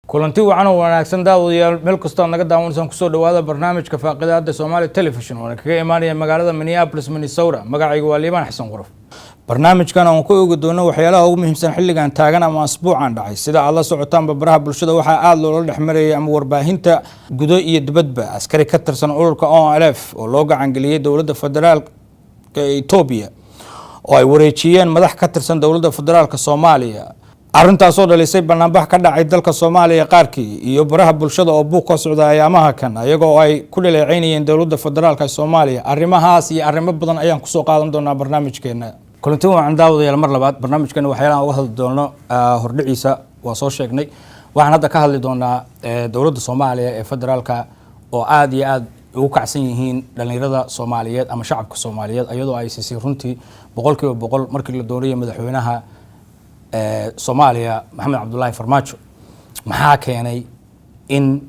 Kulanti wacan oo wanaagsan, daawadayaal, meel kastoo aad naga daawanaysaan, kusoo dhawaada barnaamijka Faaqidaada Soomaali Television, oona kaga imaanaya magaalada Minneapolis, Minnesota. Magacayga waa Liibaan Xasan Quruf. Barnaamijkan aan ku ogi doono waxyaalaha ugu muhiimsan xilligan taagan ama asbuucan dhacay. Sida aad la socotaanba, baraha bulshada waxaa aada loola dhex marayay ama warbaahinta gudo iyo dibadba askari ka tirsan ururka ONLF oo loo gacangeliyey dowladda federaalka Etoobiya oo ay wareejiyeen madax ka tirsan dowladda federaalka Soomaaliya. Arrintaasoo dhalisay banaanbax ka dhacay dalka Soomaaliya qaarkii iyo baraha bulshada oo buuq ka socda ayaamaha kan, iyagoo ay ku dhaleeceynayeen dowladda federaalka Soomaaliya. Arrimahaas iyo arrimo badan ayaan kusoo qaadan doonaa barnaamijkeena. Kulanti wacan, daawadayaal, mar labaad. Barnaamijkeena waxyaalahan uga hadli doono hordhiciisa waa soo sheegnay. Waxaan hadda ka hadli doonaa dowladda Soomaaliya ee federaalka oo aada iyo aada ugu kacsan yihiin dhalinyarada Soomaaliyeed ama shacabka Soomaaliyeed, iyadoo ay siisay runtii 100% markii la doonayay madaxweynaha Soomaaliya, Maxamed Cabdulaahi Farmaajo. Maxaa keenay in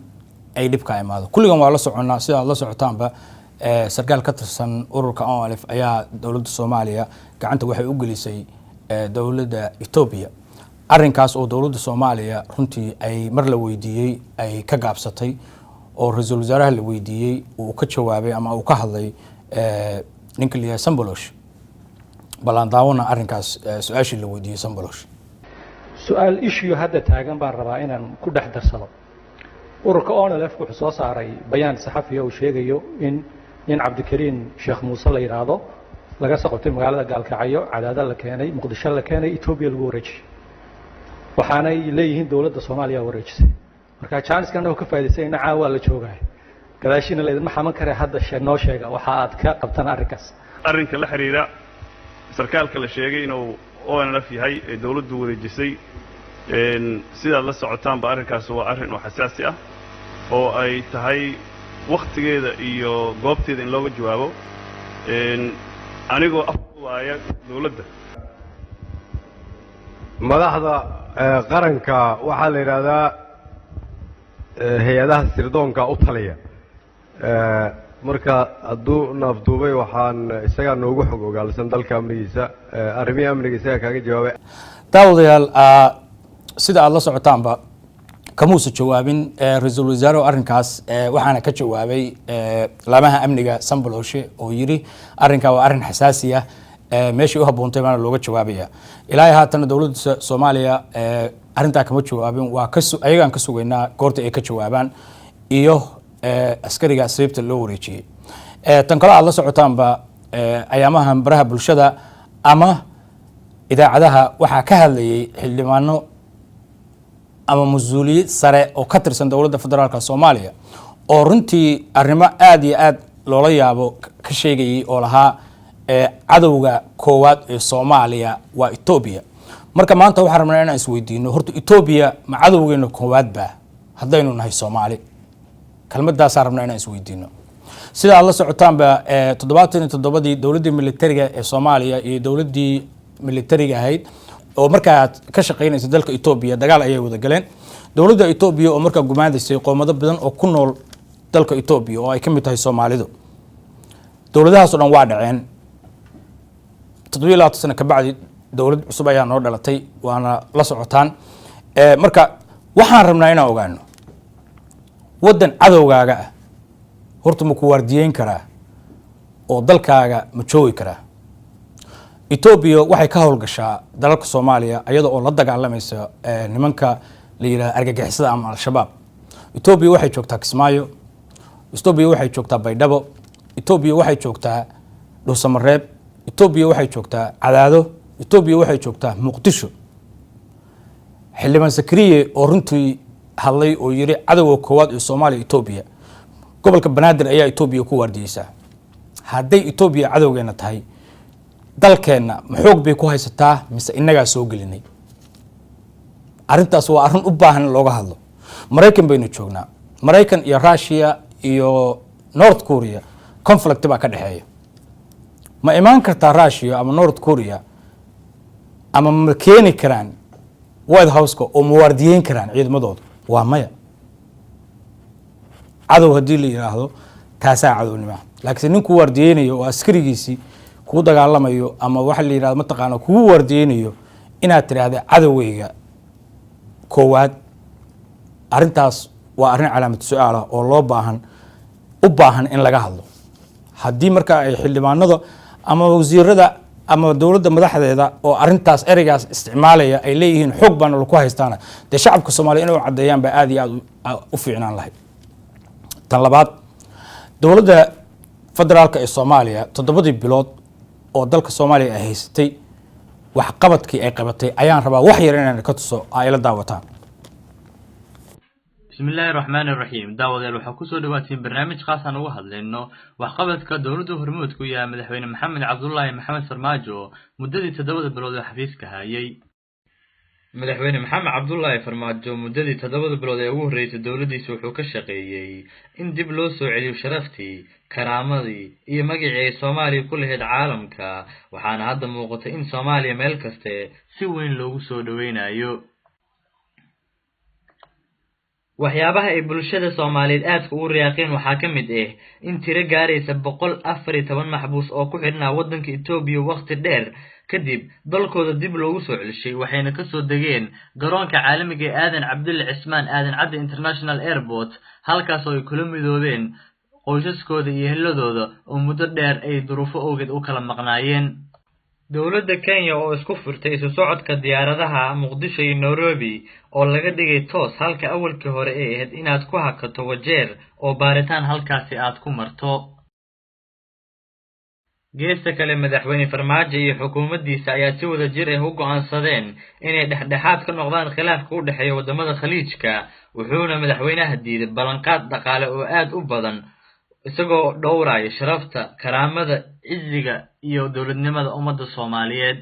ay dhibka imaado? Kulligan waa la soconnaa. Sida aad la socotaanba, sarkaal ka tirsan ururka ONLF ayaa dowladda Soomaaliya gacanta waxay u gelisay dowladda Etoobiya. Arrinkaas oo dowladda Soomaaliya runtii ay mar la weydiiyey ay ka gaabsatay, oo ra-iisul wasaaraha la weydiiyey uu ka jawaabay ama uu ka hadlay ninka la yidhaha Sambalosh. Bal aan daawana arrinkaas, su-aashii la weydiiyey Sambalosh. Su-aal issue hadda taagan baan rabaa inaan ku dhex darsado. Ururka ONLF wuxuu soo saaray bayaan saxafiya uu sheegayo in nin Cabdikariin Sheekh Muuse la yidhaahdo laga soo qabtay magaalada Gaalkacyo, Cadaada la keenay, Muqdisho la keenay, Etoobiya lagu wareejiyey. Waxaanay leeyihiin dowladda Soomaaliya wareejisay. Marka janiska annagoo ka faa'idaysayna, caawa la joogaya, gadaashiina laydinma xaman kare, hadda noo sheega waxa aad ka qabtaan arrinkaas. Arrinka la xidhiidha sarkaalka la sheegay inuu ONLF yahay ee dawladdu wareejisay, sidaad la socotaanba, arrinkaas waa arrin oo xasaasi ah oo ay tahay wakhtigeeda iyo goobteeda in looga jawaabo. Anigoo afwaaya dawladda. Madaxda qaranka waxaa la yidhaahdaa hay-adaha sirdoonka u taliya. Marka hadduu naafduubay, waxaan isagaa noogu xog ogaalsan dalka amnigiisa, arrimihii amniga isagaa kaaga jawaabay. Daawadayaal, sida aada la socotaanba, kamuusa jawaabin ra-iisul wasaaruhu arrinkaas. Waxaana ka jawaabay laamaha amniga Sambaloshe oo yidhi arrinkaa waa arrin xasaasi ah, meeshii u habboontay baana looga jawaabaya. Ilaa haatana dowladda Soomaaliya arrintaa kama jawaabin. Waa ka ayagaan ka sugaynaa goorta ay ka jawaabaan iyo askariga sababta loo wareejiyey. Tan kale, aada la socotaanba, ayaamahan baraha bulshada ama idaacadaha waxaa ka hadlayay xildhibaano ama mas-uuliyiin sare oo ka tirsan dowladda federaalka Soomaaliya oo runtii arrimo aada iyo aada loola yaabo ka sheegayay oo lahaa cadowga koowaad ee Soomaaliya waa Etoobiya. Marka maanta waxaan rabnaa inaan isweydiino: horta Etoobiya ma cadowgeena koowaad baa haddaynu nahay Soomaali? Kelmadaasaa rabnaa inaan isweydiino. Sida aad la socotaanba, 77-dii dowladdii militariga ee Soomaaliya iyo dowladdii militariga ahayd oo markaa ka shaqeynaysa dalka Etoobiya dagaal ayay wada galeen. Dowladda Etoobiya oo markaa gumaadaysay qoomado badan oo ku nool dalka Etoobiya oo ay ka mid tahay Soomaalidu. Dowladahaas oo dhan waa dhaceen. 27 sano kabacdi dowlad cusub ayaa noo dhalatay, waana la socotaan. Marka waxaan rabnaa inaan ogaano: waddan cadowgaaga ah horta ma ku waardiyeyn karaa oo dalkaaga ma joogi karaa? Etoobiya waxay ka howlgashaa dalalka Soomaaliya iyada oo la dagaalamaysa nimanka la yidhahda argagixisada ama Al-Shabaab. Etoobiya waxay joogtaa Kismaayo, Etoobiya waxay joogtaa Baydhabo, Etoobiya waxay joogtaa Dhuusamareeb, Etoobiya waxay joogtaa Cadaado, Etoobiya waxay joogtaa Muqdisho. Xildhibaan Sakriye oo runtii hadlay oo yiri cadowga koowaad ee Soomaaliya Etoobiya, gobolka Banaadir ayaa Etoobiya ku waardiyeysaa. Hadday Etoobiya cadowgeena tahay, dalkeenna ma xoog bay ku haysataa mise innagaa soo gelinay? Arrintaas waa arrin u baahan in looga hadlo. Maraykan baynu joognaa. Maraykan iyo Russia iyo North Korea conflict baa ka dhexeeya. Ma imaan kartaa Russia ama North Korea ama ma keeni karaan White House-ka oo ma waardiyeyn karaan ciidamadooda? Waa maya. Cadow haddii la yidhaahdo, taasaa cadownima. Laakiinse ninkuu waardiyeynayo oo askarigiisii kuu dagaalamayo ama waxa la yidhahdo mataqaana kugu waardiyeynayo, inaad tidhaahda cadowgeyga koowaad. Arrintaas waa arrin calaamad su-aal ah oo loo baahan u baahan in laga hadlo. Haddii marka ay xildhibaanada ama wasiirada ama dowladda madaxdeeda oo arrintaas ereygaas isticmaalaya ay leeyihiin xoog baana laku haystaana, dee shacabka Soomaaliya inay u caddeeyaan baa aada iyo aada u fiicnaan lahayd. Tan labaad, dowladda federaalka ee Soomaaliya 7dii bilood oo dalka Soomaaliya ay haysatay, waxqabadkii ay qabatay ayaan rabaa wax yar inaan ka tuso, ay la daawataan. Bismillaahi raxmaani raxiim. Daawadayaal, waxaa kusoo dhawaatiin barnaamij khaas aan uga hadlayno waxqabadka dowladda hormuudku yahay Madaxweyne Maxamed Cabdullaahi Maxamed Farmaajo muddadii 7da bilood ee xafiiska hayay. Madaxweyne Maxamed Cabdullaahi Farmaajo muddadii 7da bilood ee ugu horreysay dowladdiisa wuxuu ka shaqeeyey in dib loo soo celiyo sharaftii, karaamadii iyo magacii ay Soomaaliya ku lahayd caalamka, waxaana hadda muuqatay in Soomaaliya meel kaste si weyn loogu soo dhoweynayo. Waxyaabaha ay bulshada Soomaaliyeed aadka ugu riyaaqeen waxaa ka mid ah in tiro gaaraysa 114 maxbuus oo ku xidhnaa waddanka Itoobiya wakhti dheer kadib dalkooda dib loogu soo celishay, waxayna kasoo degeen garoonka caalamiga ee Aadan Cabdulle Cismaan, Aadan Cadde International Airport, halkaas oo ay kula midoobeen qoysaskooda iyo eheladooda oo muddo dheer ay duruufo awgeed u kala maqnaayeen. Dowladda Kenya oo isku furtay isu socodka diyaaradaha Muqdisho iyo Nairobi oo laga dhigay toos, halka awalkii hore ay ahayd inaad ku hakato Wajeer oo baaritaan halkaasi aad ku marto. Geesta kale, Madaxweyne Farmaajo iyo xukuumaddiisa ayaa si wada jir ah u go'aansadeen inay dhexdhexaad ka noqdaan khilaafka u dhexeeya waddamada Khaliijka, wuxuuna madaxweynaha diiday ballanqaad dhaqaale oo aad u badan, isagoo dhowraya sharafta, karaamada, cisiga iyo dowladnimada ummadda Soomaaliyeed.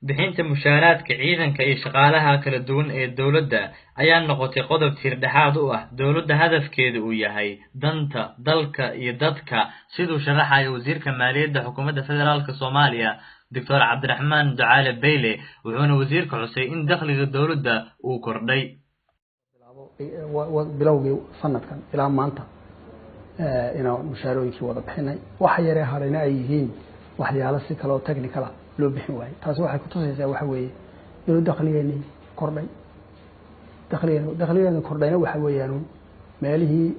Bixinta mushaaraadka ciidanka iyo shaqaalaha kala duwan ee dowladda ayaa noqotay qodob tiir dhexaad u ah dowladda hadafkeedu uu yahay danta dalka iyo dadka, siduu sharaxayo wasiirka maaliyadda xukuumadda federaalka Soomaaliya, Doctor Cabdiraxmaan Ducaale Beyle. Wuxuuna wasiirka xusay in dakhliga dowladda uu kordhay. Bilowgii sanadkan ilaa maanta inaan mushaarooyinkii wada bixinay, waxa yaree hadhayna ay yihiin waxyaalo si kale oo technical ah loo bixin waayey. Taasi waxay kutusaysaa waxa weeye inuu dakhligeeni kordhay. Dakhligeeni kordhayna waxa weeyaan meelihii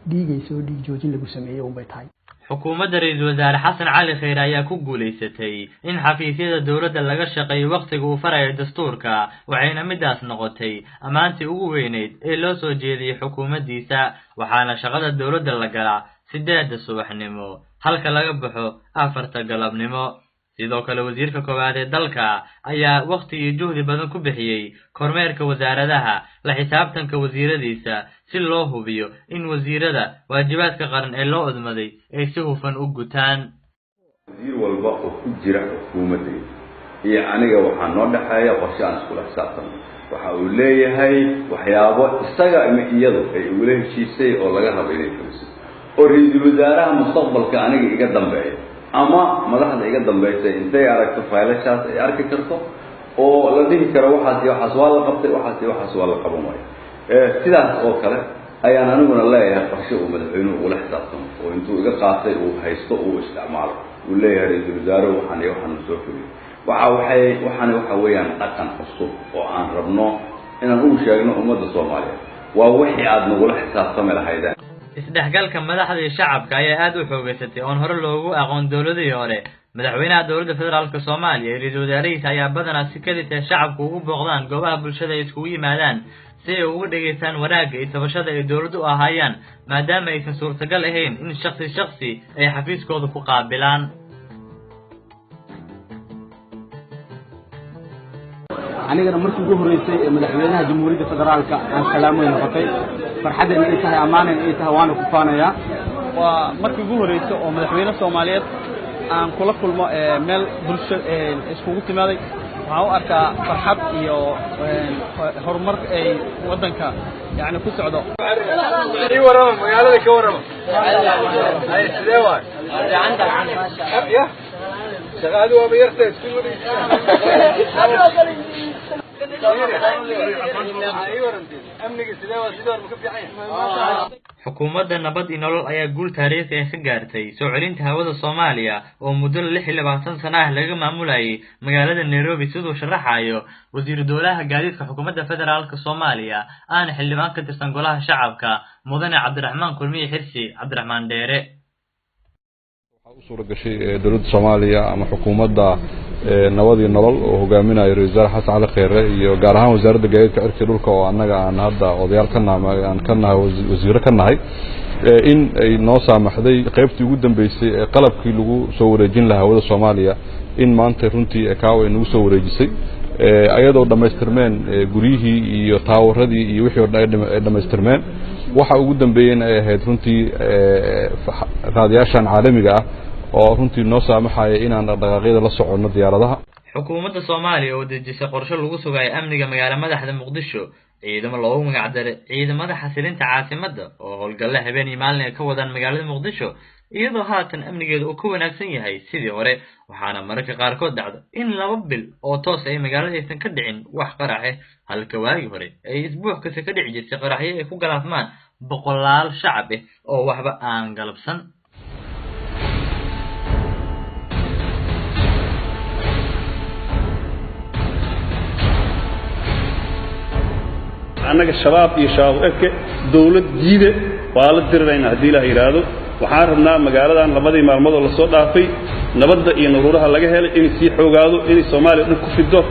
dhiigaysa oo dhiig joojin lagu sameeyey unbay tahay. Xukuumadda ra-iisul wasaare Xasan Cali Kheyre ayaa ku guulaysatay in xafiisyada dowladda laga shaqeeyo wakhtiga uu farayo dastuurka, waxayna midaas noqotay ammaantii ugu weyneyd ee loo soo jeediyey xukuumaddiisa, waxaana shaqada dowladda la galaa 8da subaxnimo halka laga baxo 4ta galabnimo. Sidoo kale, wasiirka koowaad ee dalka ayaa wakhti iyo juhdi badan ku bixiyey kormeerka wasaaradaha, la xisaabtanka wasiiradiisa, si loo hubiyo in wasiirada waajibaadka qaran ee loo odmaday ay si hufan u gutaan. Wasiir walba oo ku jira xukuumaddayda iyo aniga waxaa noo dhexeeya qorshe aan iskula xisaabtano. Waxa uu leeyahay waxyaabo isaga ama iyadu ay igula heshiisay oo laga rabo inay fuliso, oo ra-iisul wasaaraha mustaqbalka aniga iga dambeeya ama madaxda iga dambaysa intay aragto faylashaas ay arki karto oo la dhihi karo waxaas iyo waxaas waa la qabtay, waxaas iyo waxaas waa la qaban waayo. Sidaas oo kale ayaan aniguna leeyahay qorshe uu madaxweynuhu ugula xisaabtamo oo intuu iga qaatay uu haysto, uu isticmaalo, uu leeyahay ra-iisul wasaaruhu waxaan iyo waxaan soo fuliyo. Waxa waxay waxaani waxa weeyaan dhaqan cusub oo aan rabno inaan ugu sheegno ummadda Soomaaliyeed, waa wixii aada nagula xisaabtami lahaydeen. Isdhexgalka madaxda iyo shacabka ayaa aada u xoogeysatay oon hore loogu aqoon dowladihii hore. Madaxweynaha dowladda federaalka Soomaaliya iyo ra-iisul wasaarihiisa ayaa badanaa si kedis ah shacabku ugu booqdaan goobaha bulshada ay iskugu yimaadaan si ay uga dhegaystaan wanaagga iyo tabashada ay dowladdu u ahaayaan, maadaama aysan suurtagal ahayn in shaksi shaksi ay xafiiskooda ku qaabilaan. Anigana markii ugu horreysay ee madaxweynaha Jamhuuriyadda Federaalka aan salaamoy noqotay, farxaddan ay tahay, ammaanan ay tahay, waana ku faanayaa. Waa markii ugu horreysay oo madaxweyne Soomaaliyeed aan kula kulmo meel bulsho iskugu timaaday. Waxaan u arkaa farxad iyo horumar ay waddanka yani ku socdo. Ii warrama, magaalada ka warrama. Hay, sidee waay? Ya shaqaadu waaba yarta isku wareegsan. Ii waranteen. Amniga sidee waa? Sidii hore ma ka fiican yahay? Xukuumadda Nabad iyo Nolol ayaa guul taariikhi ah ka gaartay soo celinta hawada Soomaaliya oo muddo 26 sano ah laga maamulayay magaalada Nairobi, siduu sharaxayo wasiiru dowlaha gaadiidka xukuumadda federaalka Soomaaliya, aana xildhibaan ka tirsan golaha shacabka, mudane Cabdiraxmaan Kulmiye Xirsi Cabdiraxmaan Dheere. U suura gashay dowladda Soomaaliya ama xukuumadda Nabad iyo Nolol oo hogaaminayo ra-isul wasaare Xasan Cali Kheyre, iyo gaar ahaan wasaaradda gaadiidka cirka dhulka oo annaga aan hadda odayaal ka nahay, aan ka nahay wasiiro ka nahay, in ay noo saamaxday qaybtii ugu dambeysay ee qalabkii lagu soo wareejin lahaa hawada Soomaaliya in maanta runtii ICAO ay nagu soo wareejisay, ayadoo dhammaystirmeen guryihii iyo taawaradii iyo wixii oo dhan ay dhammaystirmeen. Waxa ugu dambeeyeyna ay ahayd runtii raadiyaashan caalamiga ah oo runtii noo saamaxaya inaan dhaqdhaqaaqyada la soconno diyaaradaha. Xukuumadda Soomaaliya oo dejisay qorshe lagu sugayo amniga magaalo madaxda Muqdisho, ciidamo loogu magacdaray ciidamada xasilinta caasimadda oo howlgalle habeen iyo maalin ay ka wadaan magaalada Muqdisho, iyadoo haatan amnigeeda uu ka wanaagsan yahay sidii hore. Waxaana mararka qaarkood dhacdo in 2 bil oo toos ay magaalada aysan ka dhicin wax qarax ah, halka waagii hore ay isbuuc kasta ka dhici jirtay qaraxyo ay ku galaafmaan boqolaal shacab ah oo waxba aan galabsan. Annaga Shabaab iyo Shabaab eke dawlad diide waa la diriraynaa haddii Ilaah yidhaahdo. Waxaan rabnaa magaaladan labadii maalmoodoo lasoo dhaafay nabadda iyo naruuraha laga helay inay sii xoogaado, inay Soomaaliya dhan ku fido.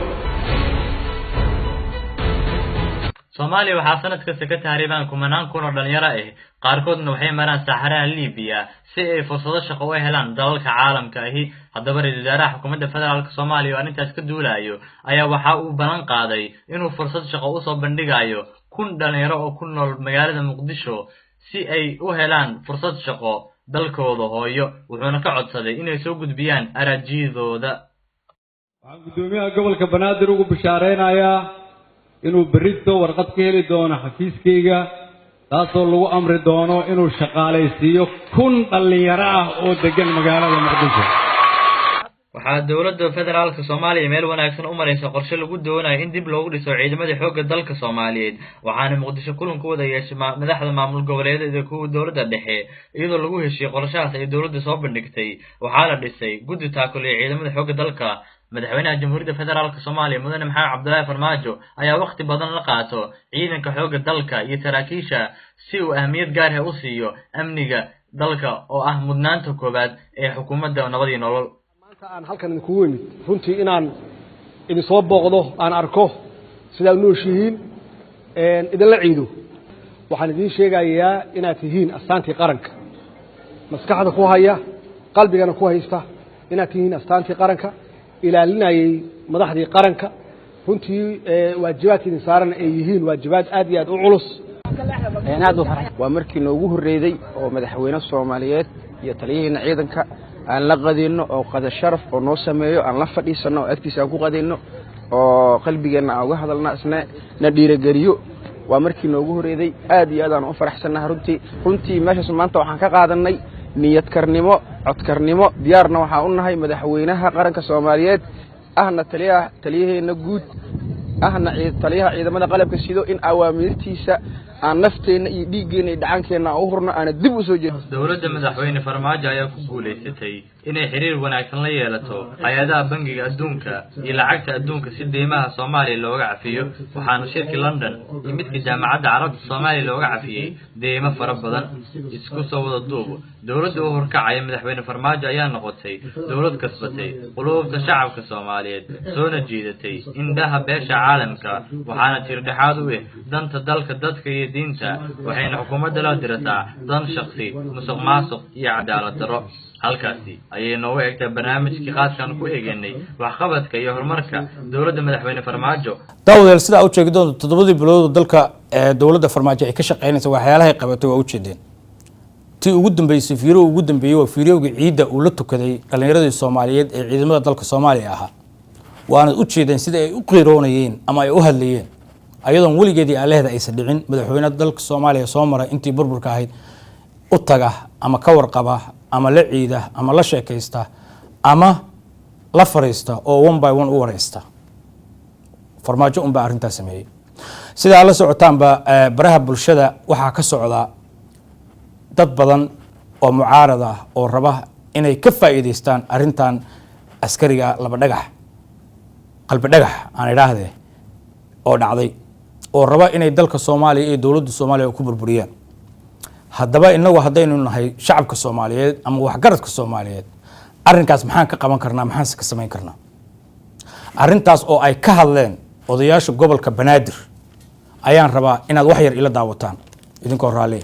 Soomaaliya waxaa sanad kasta ka tahriibaan kumanaan kun oo dhalinyaro ah, qaarkoodna waxay maraan saxaraha Libiya si ay fursado shaqo u helaan dalalka caalamka ahi. Haddaba, ra-isul wasaaraha xukuumadda federaalka Soomaaliya oo arrintaas ka duulayo ayaa waxa uu ballan qaaday inuu fursad shaqo usoo bandhigayo 1000 dhalinyaro oo ku nool magaalada Muqdisho si ay u helaan fursad shaqo dalkooda hooyo, wuxuuna ka codsaday inay soo gudbiyaan araajiyadooda. Waxaan guddoomiyaha gobolka Banaadir ugu bishaaraynayaa inuu berrito warqad ka heli doono xafiiskayga, taasoo lagu amri doono inuu shaqaalaysiiyo 1000 dhallinyaro ah oo deggan magaalada Muqdisho. Waxaa dowladda federaalka Soomaaliya meel wanaagsan u maraysa qorshe lagu doonayo in dib loogu dhiso ciidamadii xoogga dalka Soomaaliyeed. Waxaana Muqdisho kulan ku wada yeeshay madaxda maamul goboleedyada, kuwa dowladda dhexe, iyadoo lagu heshiiyey qorshahaas ay dowladda soo bandhigtay. Waxaa la dhisay guddi taakuliya ciidamada xoogga dalka. Madaxweynaha Jamhuuriyadda Federaalka Soomaaliya, mudane Maxamed Cabdulaahi Farmaajo, ayaa waqti badan la qaato ciidanka xoogga dalka iyo saraakiisha si uu ahmiyad gaar ah u siiyo amniga dalka oo ah mudnaanta koowaad ee xukuumadda Nabad iyo Nolol. Maanta aan halkan idinkugu imid runtii inaan idin soo booqdo, aan arko sidaa u nooshihiin, idinla ciido. Waxaan idiin sheegayaa inaad tihiin astaantii qaranka, maskaxda ku haya, qalbigana ku haysta inaad tihiin astaantii qaranka, ilaalinayay madaxdii qaranka. Runtii waajibaadka idin saaran ay yihiin waajibaad aad iyo aad u culus. Waa markii noogu horreeyey oo madaxweyne Soomaaliyeed iyo taliyaheena ciidanka aan la qadayno oo qada sharaf oo noo sameeyo, aan la fadhiisano oo agtiisa aan ku qadayno oo qalbigeenna aan uga hadalna, isna na dhiirogeliyo. Waa markii noogu horreeyey. Aad iyo aad aan u faraxsannahay runtii. Runtii meeshaas maanta waxaan ka qaadanay niyadkarnimo, codkarnimo. Diyaarna waxaan u nahay madaxweynaha qaranka Soomaaliyeed, ahna taliyaha taliyaheenna guud, ahna taliyaha ciidamada qalabka sido, in awaamiirtiisa aan nafteenna iyo dhiiggeenna iyo dhacaankeenna aan u hurno, aana dib u soo jeedno. Dowladda madaxweyne Farmaajo ayaa ku guulaysatay inay xiriir wanaagsan la yeelato hay-adaha Bangiga Adduunka iyo Lacagta Adduunka si deymaha Soomaaliya looga cafiyo. Waxaana shirkii London iyo midkii Jaamacadda Carabta Soomaaliya looga cafiyey deymo fara badan. Isku soo wada duub, dowladda u horkacaya madaxweyne Farmaajo ayaa noqotay dowlad kasbatay quluubta shacabka Soomaaliyeed, soona jiidatay indhaha beesha caalamka. Waxaana tiirdhexaad u ah danta dalka, dadka iyo diinta, waxayna xukuumadda la dirataa dan shaksi, musuq maasuq iyo cadaalad darro. Halkaasi ayay noogu egtaa barnaamijkii qaaskaan ku eegaynay waxqabadka iyo horumarka dowladda madaxweyne Farmaajo. Daawadayaal, sidaa u sheegi doonto, 7dii bilood oo dalka dowladda Farmaajo ay ka shaqeynaysa, waxyaalahay qabatay waa ujeedeen. Tii ugu dambeysay, fiiro ugu dambeeyey, waa fiiriyowga ciidda uu la tukaday dhallinyaradii Soomaaliyeed ee ciidamada dalka Soomaaliya ahaa. Waanad u jeedeen sida ay u qiiroonayeen ama ay u hadlayeen, ayadoon weligeedii aalehda aysan dhicin madaxweyne dalka Soomaaliya soo maray intii burburka ahayd u taga ama ka warqaba ama la ciida ama la sheekaysta ama la fariista oo one by one u wareysta. Farmaajo unbaa arrintaas sameeyey. Sidaa la socotaanba, baraha bulshada waxaa ka socda dad badan oo mucaarad ah oo raba inay ka faa'iidaystaan arrintan askariga laba dhagax, Qalbi Dhagax aan idhaahdee, oo dhacday, oo raba inay dalka Soomaaliya iyo dowladda Soomaaliya ku burburiyaan. Haddaba inagu haddaynu nahay shacabka Soomaaliyeed ama waxgaradka Soomaaliyeed, arrinkaas maxaan ka qaban karnaa? Maxaanse ka samayn karnaa arrintaas oo ay ka hadleen odayaasha gobolka Banaadir ayaan rabaa inaad wax yar ila daawataan idinkoo raalliya.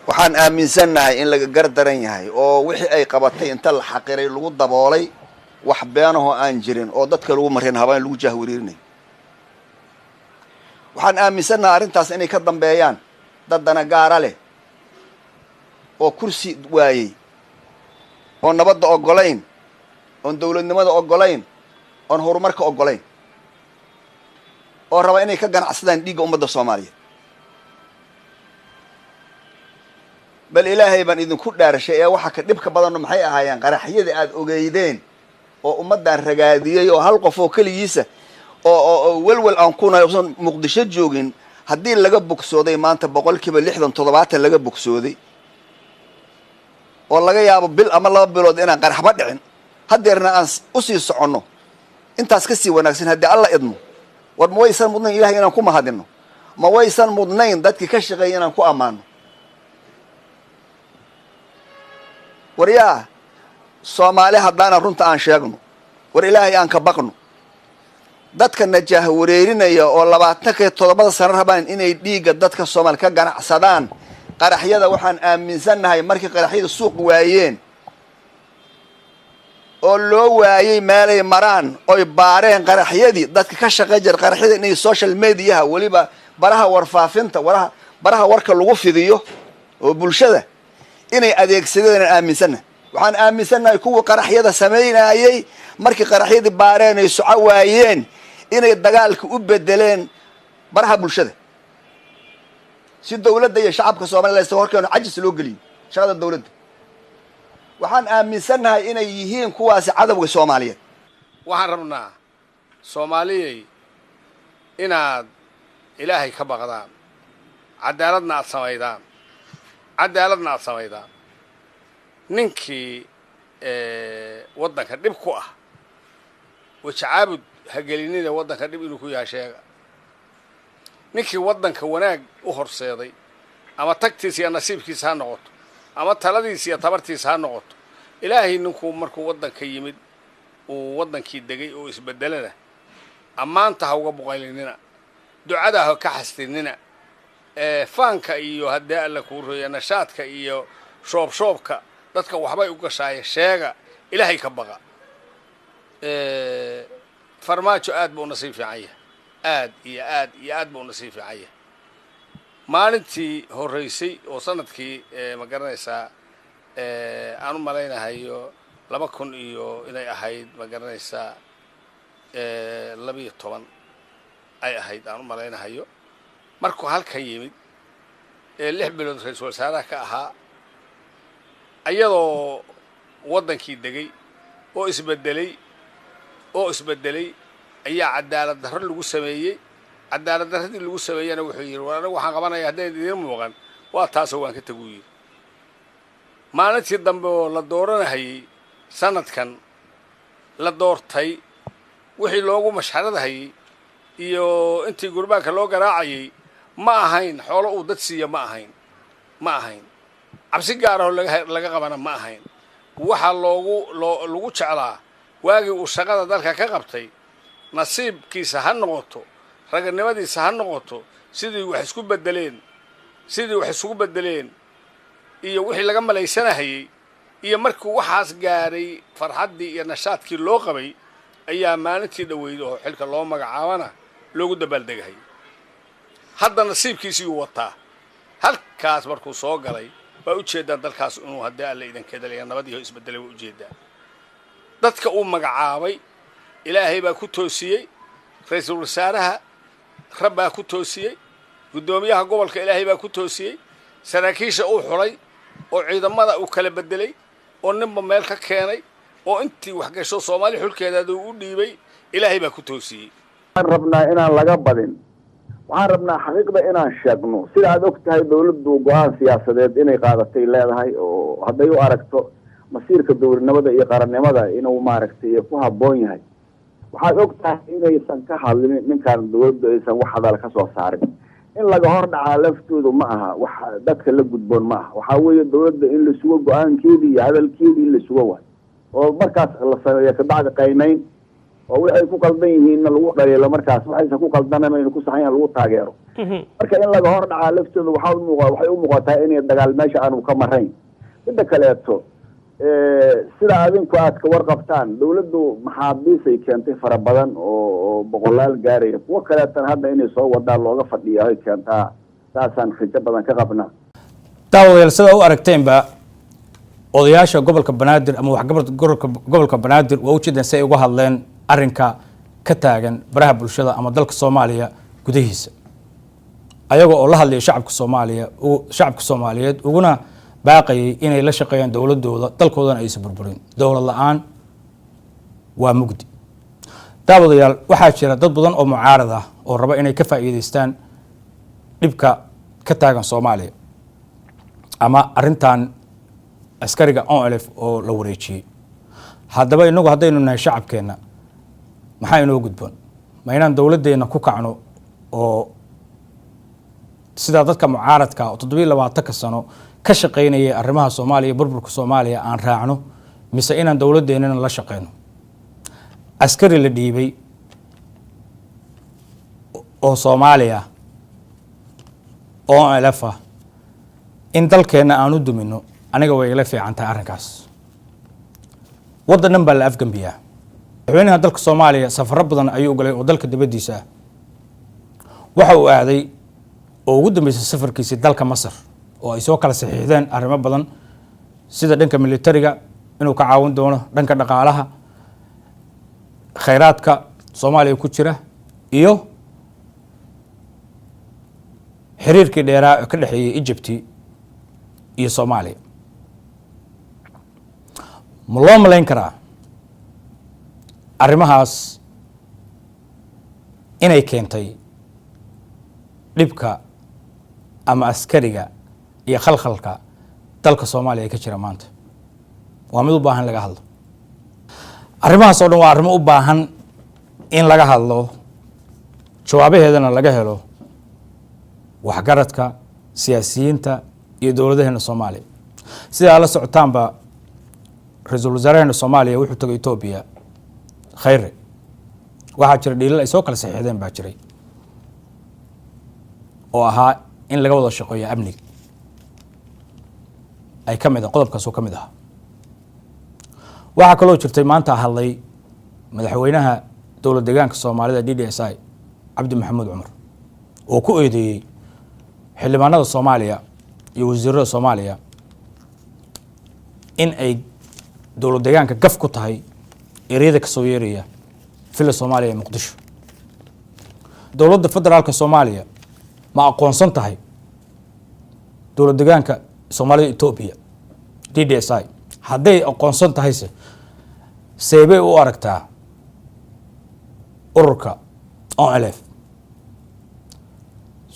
Waxaan aaminsannahay in laga gar daran yahay oo wixii ay qabatay inta la xaqiray lagu daboolay wax beenahoo aan jirin oo dadka lagu marin habaan lagu jahwariirinay. Waxaan aaminsannahay arrintaas inay ka dambeeyaan dad dana gaara leh oo kursi waayey, oon nabadda oggolayn, oon dawladnimada oggolayn, oon horumarka oggolayn, oo raba inay ka ganacsadaan dhiigga ummadda Soomaaliyeed. Bal Ilaahay baan idinku dhaarashay ee waxa ka dhibka badanno maxay ahaayeen qaraxyadii aada ogeydeen oo ummaddan ragaadiyey, oo hal qof oo keligiisa oo welwel aan kunahay usan Muqdisho joogin haddii laga bogsooday, maanta 60% 70 laga bogsooday, oo laga yaabo bil ama 2 bilood inaan qaraxba dhicin, haddeerna aan usii soconno intaas ka sii wanaagsan haddii Alla idmo. War ma waysan mudnayn Ilahay inaan ku mahadinno? Ma waysan mudnayn dadkii ka shaqeeyay inaan ku ammaano? War yaa Soomaali, haddaana runta aan sheegno, war Ilaahay aan ka baqno. Dadka najaah wareerinaya oo 27-ka sano rabaan inay dhiigga dadka Soomaali ka ganacsadaan qaraxyada, waxaan aaminsannahay markii qaraxyada suuq waayeen oo loo waayey meelay maraan oy baareen qaraxyadii, dadka ka shaqey jira qaraxyada inay social mediaha, weliba baraha warfaafinta, waraha baraha warka lagu fidiyo oo bulshada inay adeegsadeen aan aaminsannahay. Waxaan aaminsannahay kuwii qaraxyada samaynayey markii qaraxyadii baareen ay soco waayeen inay dagaalka u bedeleen baraha bulshada si dawladda iyo shacabka Soomaliya laysa horkeeno cajis loo geliyo shaqada dawladda. Waxaan aaminsannahay inay yihiin kuwaasi cadowga Soomaaliyeed. Waxaan rabnaa Soomaaliyey inaad Ilaahay ka baqdaan, cadaaladna aad samaydaan, cadaaladna aad samaydaan. Ninkii waddanka dhib ku ah wajacaabud hagelinida waddanka dhib inuu ku yahay sheega. Ninkii waddanka wanaag u horseeday, ama tagtiisa iyo nasiibkiisa ha noqoto ama taladiisa iyo tabartiisa ha noqoto, Ilaahay ninkuu markuu waddanka yimid uu waddankii degay oo isbeddelana ammaanta ha uga buqaylinina, ducada ha ka xastinina, faanka iyo haddii Alla kuu roya nashaadka iyo shoobshoobka dadka waxbay u gashaaye sheega. Ilaahay ka baqa. Farmaajo aad buu nasiib fiican yahay, aad iyo aad iyo aad buu nasiib fiican yahay. Maalintii horreysay oo sanadkii, ma garanaysaa, aan u malaynahayo 2000 iyo inay ahayd, ma garanaysaa, 12 ay ahayd aan u malaynahayo, markuu halkan yimid ee 6 bilood ra-iisul wasaaraha ka ahaa, ayadoo waddankii degay oo isbedelay ayaa cadaalad darro lagu sameeyey. Cadaalad darradii lagu sameeyena wuxuu yidhi, war anigu waxaan qabanaya haddayn idiin muuqan waa taasoo waan ka taguu yidhi. Maalintii dambe oo la dooranahayey sanadkan la doortay, wixii loogu mashxaradahayey iyo intii gurbaanka loo garaacayey ma ahayn xoolo uu dad siiya, ma ahayn, ma ahayn cabsi gaarahoo laga qabana, ma ahayn. Waxaa loogu loo lagu jeclaa waagii uu shaqada dalka ka qabtay, nasiibkiisa ha noqoto, raganimadiisa ha noqoto, sidii wax isku bedeleen, sidii wax isugu bedeleen iyo wixii laga malaysanahayey iyo markuu waxaas gaaray farxaddii iyo nashaadkii loo qabay ayaa maalintii dhoweyd oo xilka loo magacaabana loogu dabaaldegahayay. Hadda nasiibkiisiiyuu wataa. Halkaas markuu soo galay waa ujeeddaan dalkaas inuu haddii Alla idankeedalaya nabadiiho isbedelay. Waa ujeeddaan dadka uu magacaabay Ilaahay baa ku toosiyey, ra-iisul wasaaraha Rabbaa ku toosiyey, guddoomiyaha gobolka Ilaahay baa ku toosiyey, saraakiisha uu xulay oo ciidamada uu kala bedelay oo ninba meel ka keenay oo intii wax gasho Soomaali xulkeedaada uu u dhiibay Ilaahay baa ku toosiyey. Waxaan rabnaa inaan laga badin. Waxaan rabnaa xaqiiqda inaan sheegno. Sida aad og tahay, dawladdu go-aan siyaasadeed inay qaadatay leedahay, oo hadday u aragto masiirka dowladnimada iyo qarannimada inuu maaragtay ku habboon yahay. Waxaad og tahay inaysan ka hadlin ninkaan, dawladdu aysan wax hadal ka soo saarin. In laga hor dhacaa laftoodu ma aha wax dadka la gudboon ma aha. Waxaa weeye dawladda in la sugo go-aankeedii iyo hadalkeedii, in la sugo waay, oo markaas la sameeyo kabacdi qaymayn, oo waxay ku qaldan yihiinna lagu dhaliilo, markaas waxaysan ku qaldanamayn ku saxan yahan lagu taageero. Marka in laga hor dhacaa laftooda waxay u muuqataa inay dagaal meesha aanu ka marayn. Midda kaleeto, sida adinku aad ka warqabtaan, dawladdu maxaabiisay keentay fara badan oo boqolaal gaaraya, kuwo kaleetana hadda inay soo wadaan looga fadhiya ay keentaa, saasaan rajo badan ka qabnaa. Daawadayaal, sidaa u aragteenba odayaasha gobolka Banaadir ama waxgaradka gobolka Banaadir waa ujeedaan si ay uga hadleen arrinka ka taagan baraha bulshada ama dalka Soomaaliya gudihiisa, ayaga oo la hadlaya shacabka Soomaaliya, shacabka Soomaaliyeed uguna baaqayay inay la shaqeeyaan dowladooda, dalkoodana aysan burburin. Dowlad la-aan waa mugdi. Daawadayaal, waxaa jira dad badan oo mucaarad ah oo raba inay ka faa'iidaystaan dhibka ka taagan Soomaaliya ama arrintan askariga ONLF oo la wareejiyey. Haddaba inagu haddaynu nahay shacabkeenna, maxaa inoo gudboon? Ma inaan dowladdeena ku kacno oo sidaa dadka mucaaradka oo 27-ka sano ka shaqaynayay arrimaha Soomaaliya, burburka Soomaaliya, aan raacno, mise inaan dowladdeennana la shaqeyno? Askari la dhiibay oo Soomaaliya ONLF ah in dalkeenna aan u dumino, aniga way ila fiican tahay arrinkaas. Waddan dhan baa la afgembiyaa. Madaxweynaha dalka Soomaaliya safaro badan ayuu galay oo dalka dibaddiisa ah. Waxa uu aaday oo ugu dambeysay safarkiisii dalka Masar, oo ay soo kala saxiixdeen arrimo badan, sida dhanka militariga inuu ka caawin doono, dhanka dhaqaalaha, khayraadka Soomaaliya ku jira iyo xiriirkii dheeraa oo ka dhexeeyey Egypti iyo Soomaaliya. Ma loo malayn karaa arrimahaas inay keentay dhibka ama askariga iyo khalkhalka dalka Soomaaliya ka jira maanta? Waa mid u baahan in laga hadlo. Arrimahaas oo dhan waa arrimo u baahan in laga hadlo, jawaabaheedana laga helo waxgaradka, siyaasiyiinta iyo dowladaheena Soomaaliya. Sidaa la socotaanba, ra-iisul wasaaraheena Soomaaliya wuxuu tagay Etoobiya, Khayre. Waxaa jira dhiilal ay soo kala saxiixdeen baa jiray, oo ahaa in laga wada shaqeeyo amniga ay ka mid ah, qodobkaasoo ka mid ahaa. Waxaa kaloo jirtay, maanta hadlay madaxweynaha dowlad deegaanka Soomaalida DDSI, Cabdi Maxamuud Cumar, oo ku eedeeyey xildhibaanada Soomaaliya iyo wasiirada Soomaaliya in ay dowlad deegaanka gaf ku tahay ereyada kasoo yeeraya Villa Soomaaliya ee Muqdisho. Dowladda federaalka Soomaaliya ma aqoonsan tahay dowlad deegaanka Soomaalida Etoobiya DDSI? Hadday aqoonsan tahayse, seebay u aragtaa ururka ONLF?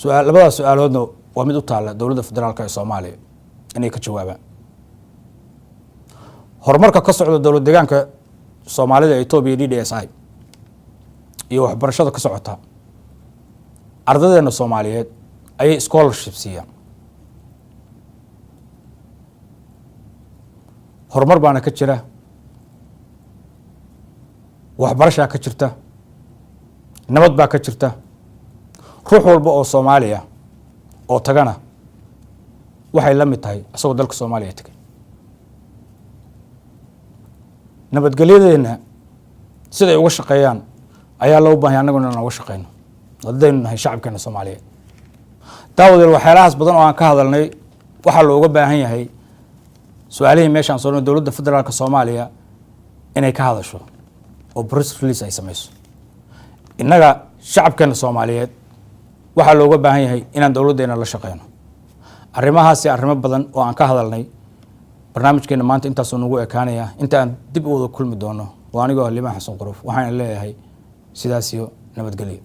Labadaas su-aaloodna waa mid u taalla dowladda federaalka ee Soomaaliya inay ka jawaabaan. Horumarka ka socda dowlad deegaanka Soomaalida Etoobiya DDSI iyo waxbarashada ka socota, ardadeena Soomaaliyeed ayay scholarship siiyaan. Horumar baana ka jira, waxbarashaa ka jirta, nabad baa ka jirta. Ruux walba oo Soomaaliya oo tagana waxay la mid tahay isagoo dalka Soomaaliya tegay. Nabadgelyadeenna siday uga shaqeeyaan ayaa loo baahanya annaguna inaan uga shaqeyno haddaynu nahay shacabkeena Soomaaliyeed. Daawadeel, waxyaalahaas badan oo aan ka hadalnay waxaa looga baahan yahay su-aalihii meeshaan soo dowladda federaalka Soomaaliya inay ka hadasho oo press release ay sameyso. Innaga shacabkeena Soomaaliyeed waxaa looga baahan yahay inaan dowladdeena la shaqeyno. Arrimahaasi arrimo badan oo aan ka hadalnay barnaamijkeena maanta intaasuu nagu ekaanaya. Inta aan dib u wada kulmi doono, waa anigoo Limaan Xasan Quruf, waxaan leeyahay sidaas iyo nabadgelyo.